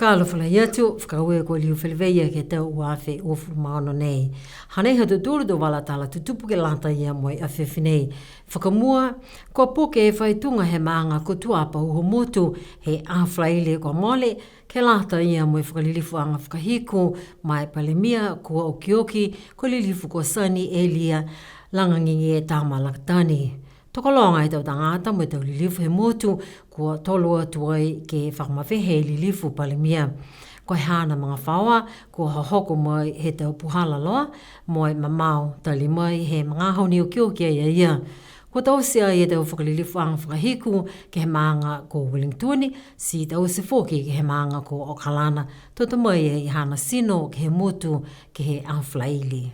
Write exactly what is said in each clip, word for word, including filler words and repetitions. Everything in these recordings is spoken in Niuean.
Fakaalofa lahi atu, fakaaue kua liu feleveia ke he tau ua afe uafulu ma ono nei. Hanei ha tautolu tau vala tala tutupu ke lata ia mo e afiafi nei. Fakamua, kua puke e faituga he maaga ko Tuapa Uhomotu he Aho Falaile kua mole, ke lata ia mo e fakalilifuaga fakahiku ma e Palemia kua okioki ko e lilifu ko Sani Elia Lagagigi e Tama Lakatani. Tokologa e tau tagata mo e tau lilifu he motu, kua tolo atu ai ke fakamavehe e lilifu Palemia. Ko e haana magafaoa, kua hohoko mai he tau puhala loa, mo e mamao tali mai he magaaho ne okioki ai a ia. Kua taute ai e tau fakalilifuaga fakahiku ke he maaga ko Wellington, ti taute foki ke he maaga ko Okalana, to ta mai e haana tino ke he motu ke he Aho Falaile.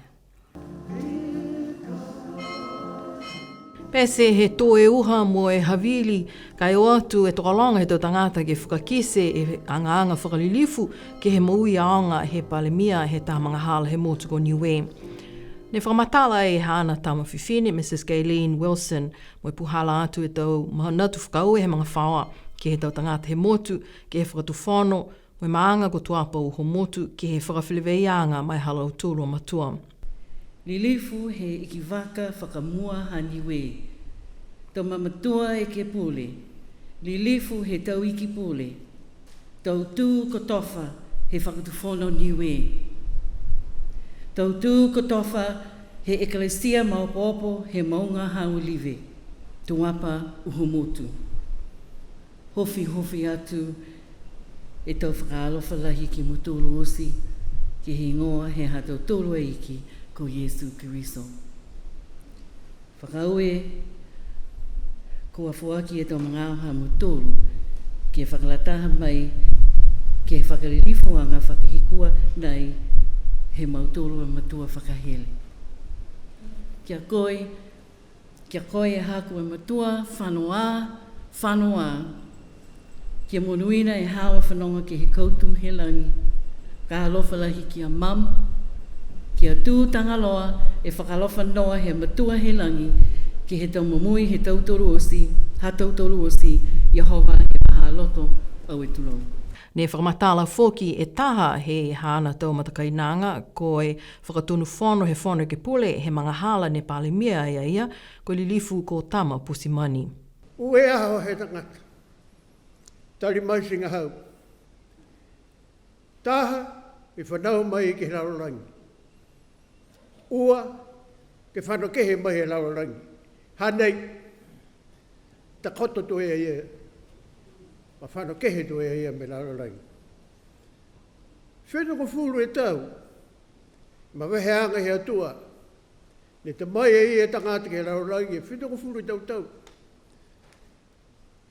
Pete he tō e uha mo e havili, ka e o atu e tokologa he tau tagata ke fakakite e agaaga fakalilifu ke he moui aoga he Palemia he taha magahala he motu ko Niue. Ne fakamatala e haana tama fifine, Mrs Gaylene Wilson, mo e puhala atu e tau manatu fakaaue he magafaoa ke he tau tagata he motu, ke he fakatufono, mo e maaga ko Tuapa Uhomotu ke he fakafeleveiaaga ma e ha lautolu a matua. Lilifu he Ikivaka fakamua ha Niue. Tau mamatua ekepule. Lilifu he tau iki pule. Tau tū kotofa he Fakatufono Niue. Tau tū kotofa he Ekalesia Maopoopo he Mauga ha Olive, Tuapa Uhomotu. Hofihofi atu e tau fakaalofa lahi ki a mutolu oti, ke he higoa he ha tautolu a Iki ko Iesu Keriso. Fakaaue, kua foaki e tau magaaho ha mutolu ke fakalataha mai ke he fakalilifuaga fakahikua nei he mautolu a matua fakahele. Ki a koe, ki a koe e haaku a matua, fano ā, fano ā, kia monuina e haau a fenoga ke he kautū he lagi. Fakaalofa lahi ki a Mum, ki a Tū Tagaloa, e fakaalofa noa he matua he lagi, ke he tau momoui he tautolu oti, ha tautolu oti, Iehova e vahā loto, aue tulou. Ne fakamatala foki e taha he haana tau matakainaga, ko e Fakatonu Fono he Fono Ekepule, he magahala ne Palemia ai a ia, ko e Lilifu ko Tama Pusimani. Ua e aho he tagata. Tali mai Tigahau. Taha, ke fanau mai ke he lalolagi. Ua, ke fano kehe mai he lalolagi. Hanei, takoto tuai a ia, ma fano kehe tuai a ia mo e lalolagi. Fitugofulu e tau, maveheaga he Atua, ne ta mai e ia e tagata ke he lalolagi, fitugofulu e tau tau.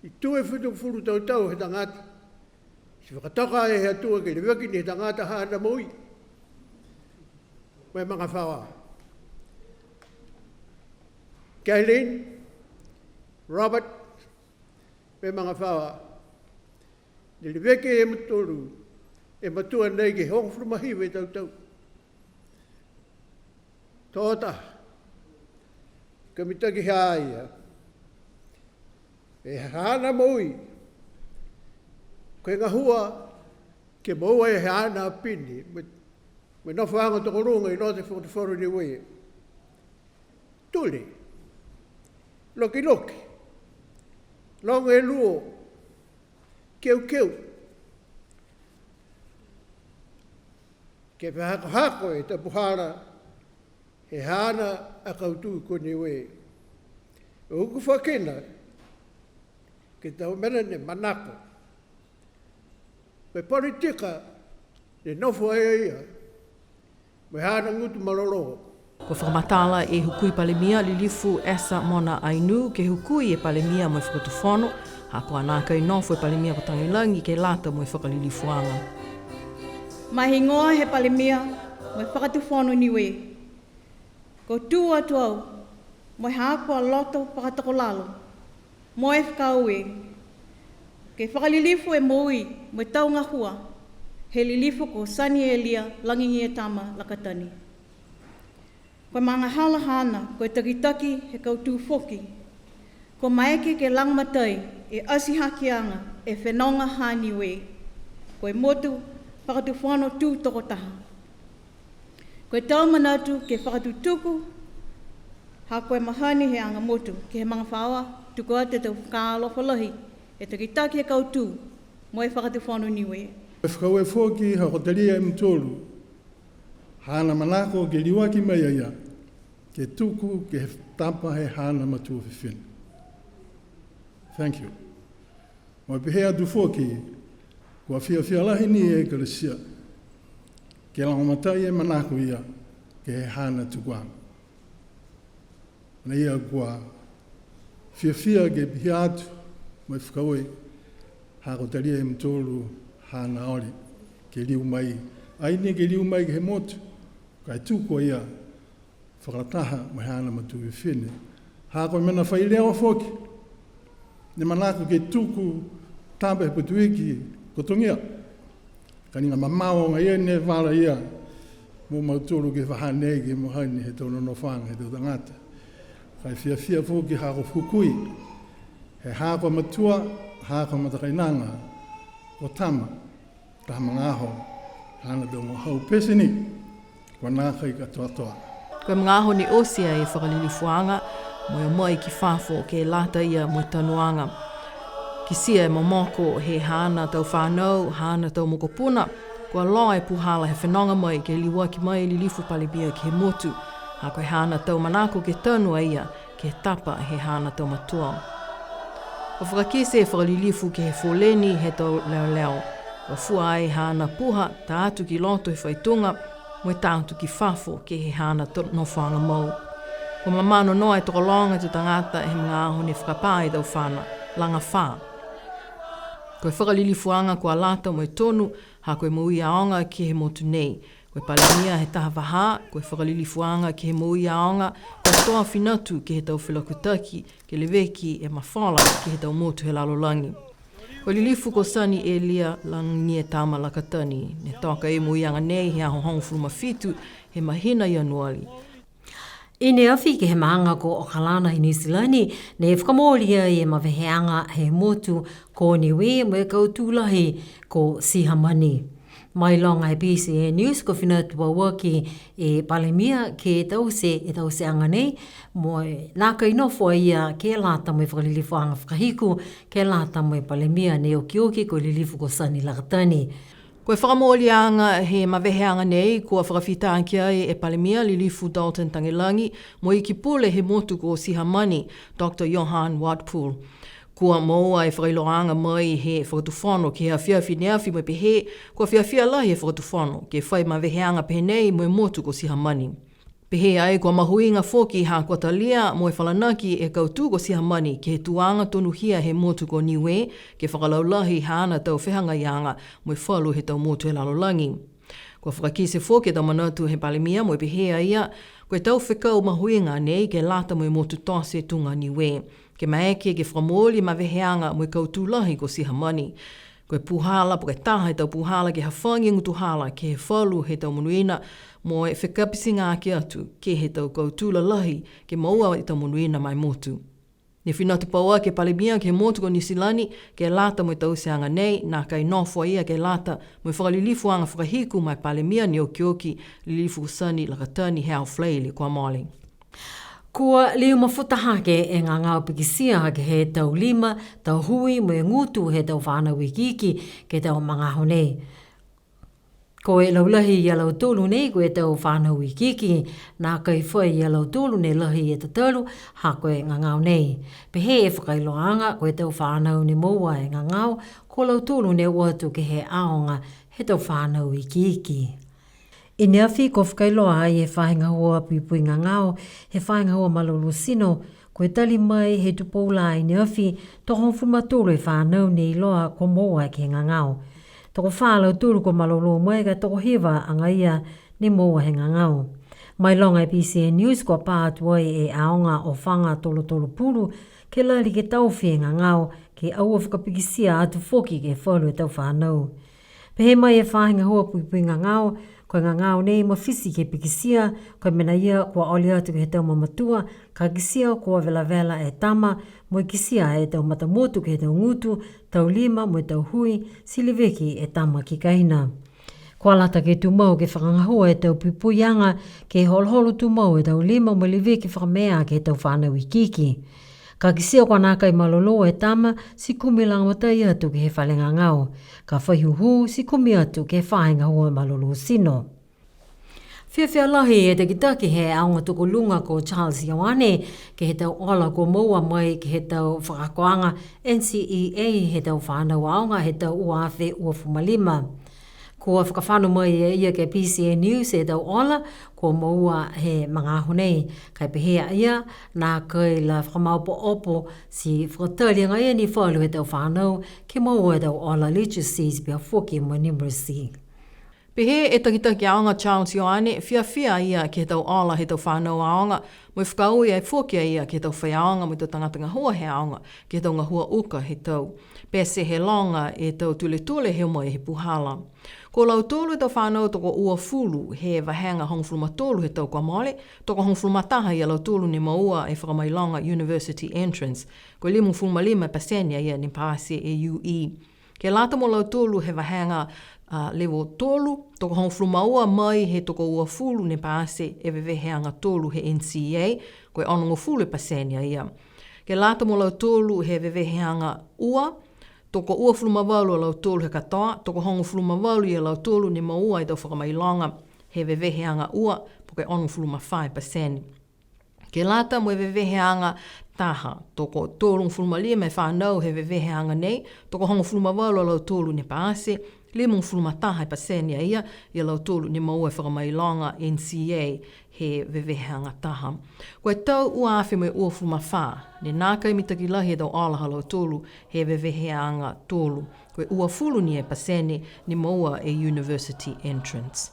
I tū e fitugofulu tau tau he tagata, ti fakatoka e he Atua ke leveki ni he tagata haana moui. Mo e magafaoa. Gaylene, Robert, mo e magafaoa. Ne leveki e mutolu, e matua nei ke hogofulu ma hiva e tau tau. Tō taha, ka mitaki ha ia, e haana moui, ko e gahua ke moua e haana pine, mo e, mo e nofoaga tokoluga i loto he Fakatufono Niue. Tule, lokiloki, loga e luo, keukeu. Ke fehākohāko e tau puhala he haana a kautū ko Niue. Hukufakina ke he tau mena ne manako. Mo e politika ne nofo ai a ia, mo e haana gutu malolō. Kua fakamatala e Hukui Palemia Lilifu Esa Mona Ainuu ke hukui e Palemia mo e Fakatufono, ha kua nākai nofo e Palemia ko Tagelagi ke lata mo e fakalilifuaga. Ma e higoa he Palemia mo e Fakatufono Niue, kua tū atu au mo e haaku a loto fakatokolalo mo e fakaaue ke fakalilifu e moui mo e tau gahua he Lilifu ko Sanielia Lagigietama Lakatani. Ko e magahala haana, ko e takitaki he kautū foki, kua maeke ke lagomatai e atihakeaga e fenoga ha Niue. Ko e motu fakatufono tū tokotaha. Ko e tau manatu ke fakatutuku, ha ko e mahani he aga motu, ke he magafaoa, tuku atu e tau fakaalofa lahi, e takitaki he kautū, mo e fakatufono Niue. E fakaaue foki, ha kua talia e mutolu haana manako ke liuaki mai a ia, ke tuku, ke he tapa he haana matua fifine. Thank you. Mo e pehē atu foki, kua fiafia lahi ni e Ekalesia, ke lagomatai e manako ia, ke he haana tukuaga. Mena ia kua fiafia ke pihia atu, mo e fakaaue, ha kua talia e mutolu haana ole, ke liu mai. Ai ni ke liu mai ke he motu, ka e tuku a ia, fakalataha mo e haana matua fifine. Ha ko e mena fai leo foki, ne manako ke tuku tapa he Patuiki ko Togia. Ka ni ga mamao agaia ne vala ia mo mautolu ke he vahā nei ke he mahani he tau nonofoaga he tau tagata. Ka e fiafia foki ha ko e hukui, he ha ko e matua, ha ko e matakainaga, ko tama, taha magaaho, haana tau gahua pete ni, kua nākai katoatoa. Ko e magaaho ne oti ai e fakalilifuaga, mo e o mai ki fafo ke lata ia mo e tanuaga. Kitia e momoko he haana tau fanau, haana tau mokopuna, kua loa e puhala he fenoga mai ke liuaki mai e Lilifu Palemia ke he motu, ha ko e haana tau manako ke tanu a ia, ke he tapa he haana tau matua. Kua fakakite e fakalilifu ke he foleni he tau leoleo. Kua fua ai haana puha, ta atu ki loto he faituga, mo e ta atu ki fafo ke he haana to-, nofoaga mau. Kua mamano noa e tokologa he tau tagata he magaaho ne fakapā e tau fana, laga fā. Ko e fakalilifuaga kua lata mo e tonu, ha ko e moui aoga ke he motu nei. Ko e Palemia he taha vahā, ko e fakalilifuaga ke he moui aoga, kua toa fina atu ke he tau felakutaki, ke leveki e mafola ke he tau motu he lalolagi. Ko e Lilifu ko Sani Elia Lagietama Lakatani, ne toka e moui aga nei he aho hogofulu ma fitu he mahina Ianuali. I ne afi ke he maaga ko Okalana i Niu Silani, ne fakamooli ai e maveheaga he motu ko Niue mo e kautū lahi ko Sihamani. Mailoga e B C N News, kua fina atu pauaki e Palemia ke taute e tauteaga nei, mo e nākai nofo a ia ke lata mo e fakalilifuaga fakahiku, ke lata mo e Palemia ne okioki ko e Lilifu ko Sani Lakatani. Ko e fakamooliaga he maveheaga nei, kua fakafita aki ai e Palemia Lilifu Dalton Tagelagi, mo e Iki Pule he motu ko Sihamani, Doctor Johann Wadephul. Kua moua e fakailoaaga mai he Fakatufono ke he afiafi ne afi mo e pehē, kua fiafia lahi e Fakatufono ke fai maveheaga pehē nei mo e motu ko Sihamani. Pehē ai kua mahuiga foki ha kua talia mo e falanaki e kautū ko Sihamani ke he tuaga tonuhia he motu ko Niue, ke fakalaulahi haana tau fehagaiaga mo e falu he tau motu he lalolagi. Kua fakakite foki e tau manatu he Palemia mo e pehē a ia, ko e tau fekau mahuiga nei ke lata mo e motu tote tuga Niue. Ke maeke ke fakamooli maveheaga mo e kautū lahi ko Sihamani. Ko e puhala, po ke taha he tau puhala ke hafagi e gutuhala ke he falu he tau monuina, mo e fekapitiga aki atu ke he tau kautū lalahi, ke moua e tau monuina ma e motu. Ne fina atu pauaki e Palemia ke he motu ko Niu Silani, ke lata mo e tauteaga nei, nākai nofo a ia ke lata mo e fakalilifuaga fakahiku ma e Palemia ne okioki, Lilifu Sani Lakatani he aho Falaile kua mole. Kua liu mafuta hake e gagao pikitia ke he tau lima, tau hui mo e gutu he tau fanau ikiiki ke he tau magaaho nei. Ko e laulahi ia lautolu nei ko e tau fanau ikiiki, nākai fai ia lautolu ne lahi e tatalu ha ko e gagao nei. Pehē e fakailoaaga ko e tau fanau ne moua e gagao, ko lautolu ne o atu ke he aoga he tau fanau ikiiki. I ne afi kua fakailoa ai e Faahi Gahua Puipui Gagao he faahi gahua malolō tino, ko e tali mai he tupou lā i ne afi, tokohogofulu ma tolu e fanau ne iloa kua moua ke he gagao. Tokofā a lautolu kua malolō mai ka tokohiva agaia ne moua he gagao. Mailoga e B C N News kua pā atu ai e aoga Ofaga Tolotolo Pulu ke lali ke taofi e gagao, ke aua fakapikitia atu foki ke he falu e tau fanau. Pehē mai e Faahi Gahua Puipui Gagao, Ko e gagao nei mafiti ke pikitia, ko e mena ia kua ole atu ke he tau mamatua, ka kitia kua velavela e tama, mo e kitia e tau matamotu ke he tau gutu, tau lima mo e tau hui, ti leveki e tama ki kaina. Kua lata ke tumau ke fakagahua e tau puipuiaga, ke holoholo tumau e tau lima mo e leveki fakamea ke he tau fanau ikiiki. Ka kitia kua nākai malolō e tama, ti kumi lagomatai atu ke he fale gagao. Ka fai hūhū, ti kumi atu ke he faahi gahua malolō tino. Fiafia lahi e takitaki he aoga tokoluga ko Charles Ioane, ke he tau ola kua moua mai ke he tau fakaakoaga N C E A he tau fanau aoga he tau ua afe uafulu ma lima. Kua fakafano mai e ia ke he B C N News e tau ola kua moua he magaaho nei. Ka e pehē a ia, nākai la fakamaopoopo, ti fakatali agaia ni falu he tau fanau ke moua e tau ola literacy pihia foki mo e numeracy. Pehē e takitaki aoga Charles Ioane, fiafia a ia ke he tau ola he tau fanau aoga, mo e fakaaue ai foki a ia ke he tau faiaoga mo e tau tagata gahua he aoga, ke he tau gahua uka he tau. Pete he loga e tau tuletule he o mai he puhala. Ko lautolu e tau fanau tokouafulu he vahega hogofulu ma tolu he tau kua mole, tokohogofulu ma taha ia lautolu ne moua e fakamailoga University Entrance, ko e limagofulu ma lima pasene a ia ne paasi e U E. Ke lata mo lautolu he vahega, a, level tolu, tokohogofulu ma ua mai he tokouafulu ne paasi e veveheaga tolu he N C E A, ko e onogofulu e pasene a ia. Ke lata mo lautolu he veveheaga ua, tokouafulu ma valu a lautolu he katoa, tokohogofulu ma valu ia lautolu ne moua e tau fakamailoga he veveheaga ua, po ke onogofulu ma fā e pasene. Ke lata mo e veveheaga taha, tokotolugofulu ma lima e fanau he veveheaga nei, tokohogofulu ma valu a lautolu ne paasi, limagofulu ma taha e pasene a ia, ia lautolu ne moua e fakamailoga N C E A he veveheaga taha. Ko e tau ua afe mo e uafulu ma fā, ne nākai mitaki lahi e tau ola ha lautolu he veveheaga tolu. Ko e uafulu ni e pasene ne moua e University Entrance.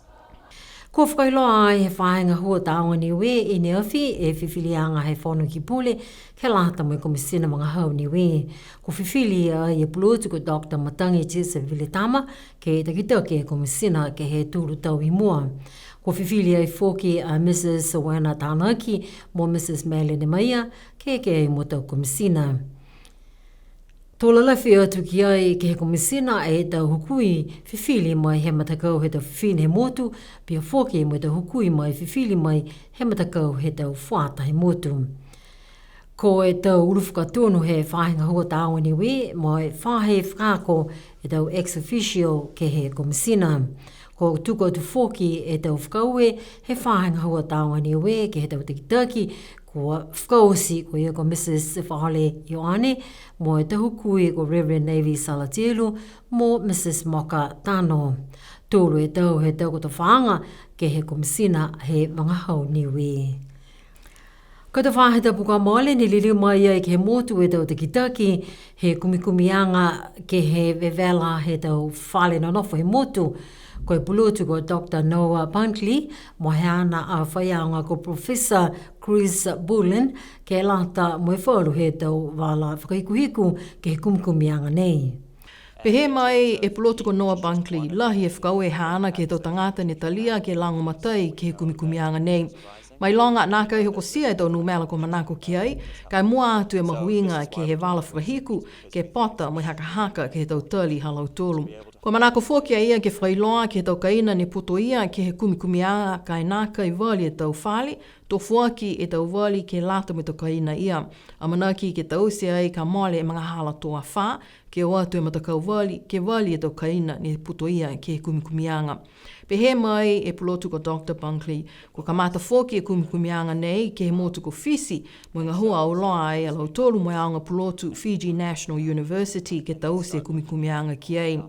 Kua fakailoa ai he faahi gahua Tāoga Niue i ne afi e fifiliaga he Fono Ekepule ke lata mo e Komisina Vagahau Niue. Kua fifili ai e pulotu ko Doctor Matagi Joseph Vilitama ke takitaki e Komisina ke he tolu tau i mua. Kua fifili ai foki a Mrs Wena Tanaki mo Mrs Melanie Maia ke eke mo tau Komisina. To lalafi atu ki ai ke he Komisina e tau hukui fifili mai he matakau he tau fifine he motu, pihia foki mo e tau hukui mai fifili mai he matakau he tau fuata he motu. Ko e tau ulu fakatonu he faahi gahua Tāoga Niue mo e faahi fakaako e tau ex officio ke he Komisina. Kua tuku atu foki e tau fakaaue he faahi gahua Tāoga Niue ke he tau takitaki, kua fakaoti ko ia ko Mrs Fahole Ioane, mo e tau hukui ko Reverend Navy Salatielu mo Mrs Moka Tano. Tolu e tau he tau kotofaaga ke he Komisina he Vagahau Niue. Ko e tau faahi tapu kua mole ne liliu mai ai ke he motu e tau takitaki he kumikumiaga ke he vevela he tau fale nonofo he motu. Ko e pulotu ko Doctor Noah Bunkley, mo e haana a faiaoga ko Professor Chris Bullen, ke lata mo e falu he tau vala fakahikuhiku ke he kumikumiaga nei. Pehē mai e pulotu ko Noah Bunkley, lahi e fakaaue haana ke he tau tagata ne talia ke lagomatai ke he kumikumiaga nei. Mailoga nākai hokotia e tau numela kua manako ki ai, ka e mua atu e mahuiga ke he vala fakahiku, ke pota mo e hakahaka ke he tau tali ha lautolu. Kua manako foki a ia ke fakailoa ke he tau kaina ne putoia ke he kumikumiaga ka e nākai vali e tau fale, to foaki e tau vali ke lata mo e tau kaina ia. Amanaki ke taute ai ka mole e magahala to afā, ke o atu e matakau vali, ke vali e tau kaina ne putoia ke he kumikumiaga. Pehē mai e pulotu ko Doctor Bunkley, kua kamata foki e kumikumiaga nei ke he motu ko Fisi, mo e gahua auloa ai a lautolu mo e aoga pulotu Fiji National University ke taute e kumikumiaga ki ai.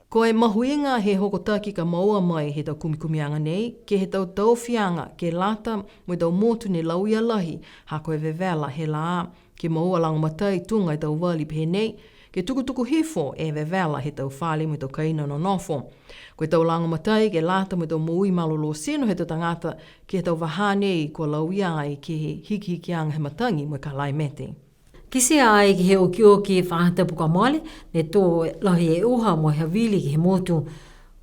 Ko e mahuiga he hokotaki ka moua mai he tau kumikumiaga nei, ke he tau taofiaga ke lata mo e tau motu ne lauia lahi, ha ko e vevela he lā, ke moua lagomatai tuga e tau vali pehē nei, ke tukutuku hifo e vevela he tau fale mo e tau kaina nonofo. Ko e tau lagomatai ke lata mo e tau moui malolō tino he tau tagata ke he tau vahā nei kua lauia ai ke he hikihikiaga he matagi mo e kalaimete. Kitia ai ke he okioki faahi tapu kua mole, ne tō lahi e uha mo e havili ke he motu.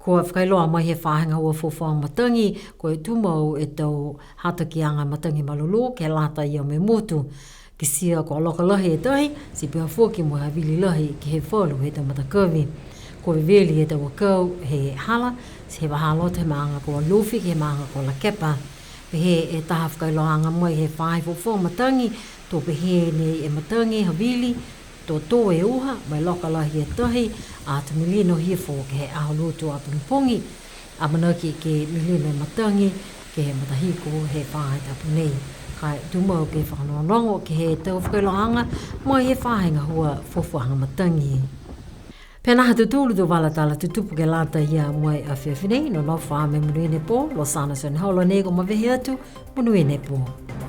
Kua fakailoa mai he faahi gahua fuafua matagi, ko e tumau e tau hatakiaga matagi malolō ke lata ia mo e motu. Kitia kua loka lahi e tahi, ti pihia foki mo e havili lahi ke he falu he tau matakavi. Kua veveli e tau akau he hala, he vahā loto he maaga ko Alofi ke he maaga ko Lakepa. Pehē e taha fakailoaaga mai he faahi fuafua matagi, to pehē nei e matagi havili, to tō e uha, mo e loka lahi e tahi, ato milino hifo ke he Aho Lotu apogipogi, amanaki ke milino e matagi, ke he matahiku he faahi tapu nei. Ka e tumau ke fakanogonogo ke he tau fakailoaaga mai he faahi gahua fuafuaaga matagi. Pihia ha tautolu a tau vala tala tutupu ke lata ia mo e afiafi nei, nonofo ā mo e monuina e pō, Losana Sioneholo nei kua mavehe atu, monuina e pō.